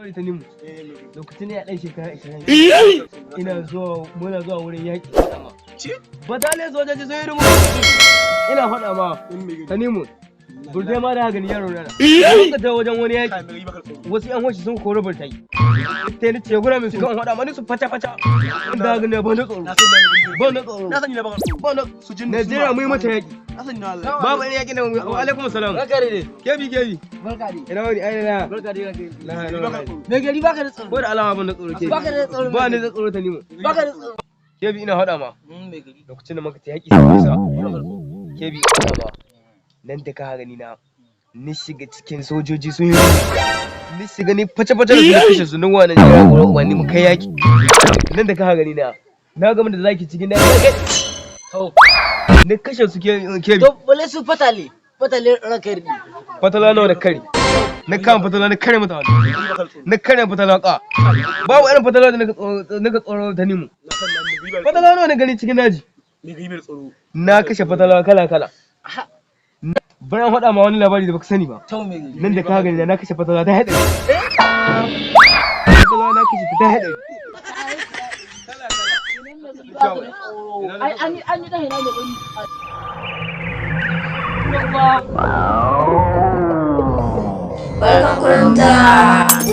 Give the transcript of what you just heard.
Labari ta nimu. Lokacin ya ɗan shekara 20. Ina zuwa, muna zuwa wurin yaƙi. Bataliyar sojoji sun yi rumu. Ina faɗa ma. Ta nimu. Burtai ma da gani yaro nana. Muka ta wajen wani yaƙi. Wasu 'yan hoshi sun kori burtai. Ta ni ce gura min su kan faɗa mani su faca faca. Da gani ba na tsoro. Ba na tsoro. Na sani na baka tsoro. Ba na Su jin Najeriya mu yi mata yaƙi. Na sani na Allah. Babu wani yaƙi da mu. Wa alaikum salam. Barka dai. Kebi kebi. Barka dai. Ina wani ai na. Barka dai ranka. Na na. na. Mai gari, baka da tsoro. Ko da alama ban da tsoro kebi. Baka da tsoro. Ba ni da tsoro ta nimu. Baka da tsoro. Kebi, ina faɗa ma. Mai gari. Lokacin da muka ta yaƙi sai kusa. Kebi, ina faɗa ma. Nan da ka gani na. Ni shiga cikin sojoji sun yi. Ni shiga ni face face da su, na kashe su nan wa Najeriya ko wani mu kai yaƙi. Nan da ka gani na. Na gama da zaki cikin daji. To. Ni kashe su kebi. To bale su fatale. Fatale, ranka yardi. Fatala nawa da kare. Na kama fatala, na kare mata hannu. Na kare fatala ka. Babu irin fatala da naka tsoro ta nimu. Fatala nawa na gani cikin daji. Mai gari mai tsoro. Na kashe fatala kala kala. Bari an faɗa ma wani labari da baka sani ba. To, mai gari. Nan da ka gani na kashe fatala ta haɗari. Fatala na kashe ta haɗari. Ai an yi ɗan mai gari. Barkan ku da.